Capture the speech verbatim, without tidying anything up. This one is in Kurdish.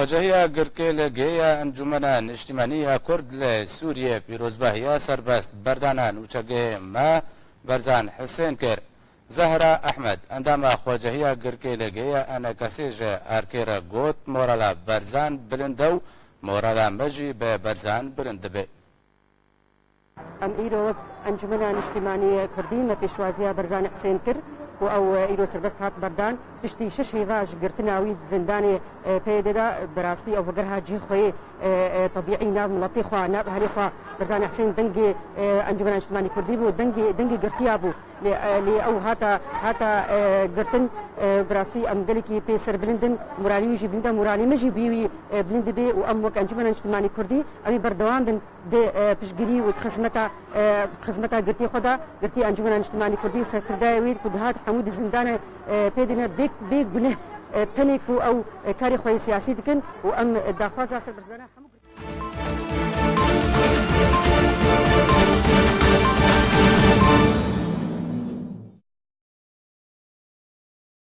Xwecehiya Girkê li gêya Encûmena Niştimanî ya Kurd li Sûriyê pîrozbahiya serbest berdana nûçegihê me Berzan Husên kir. Zehra Ehmed, endama Xwecehiya Girkê li gêya E N K S'ê ji erkê re got, morala Berzan bilind e û morala me jî bi Berzan bilind dibe. Em îro wek Encûmena Niştimanî Kurdî me pêşwaziya Berzanî Hisên kir ku ew îro serbest hat berdan. Piştî şeş hêva ji girtina wî di zindanê, e, P Y D de, bi rastî ew vegeriha cihê xwe yê, e, e, tebîî nav miletê xwe, nav ehlê xwe. Berzanî Hisên dengê, e, Encûmena Niştimanî Kurdî bû, dengê, dengê girtiya bû. Lê, e, lê ew hata, hata, e, girtin, e, bi rastî em gelekî pê serbilind in, moralî wî jî bilind e, moralê me jî bi wî, e, bilind dibe û em wek Encûmena Niştimanî Kurdî em ê berdewam bin. Di, e, piştgirî û di xizmeta, e, di xizmeta girtî xwe de, girtî Encûmena Niştimanî Kurdî û serkirdayê wî ku dihat hemû di zindanê, e, pê dine bê, bê guneh, e, tenê ku ew, e, karê xwe yê siyasî dikin û em, e, daxwaza serbirzana hemû girtî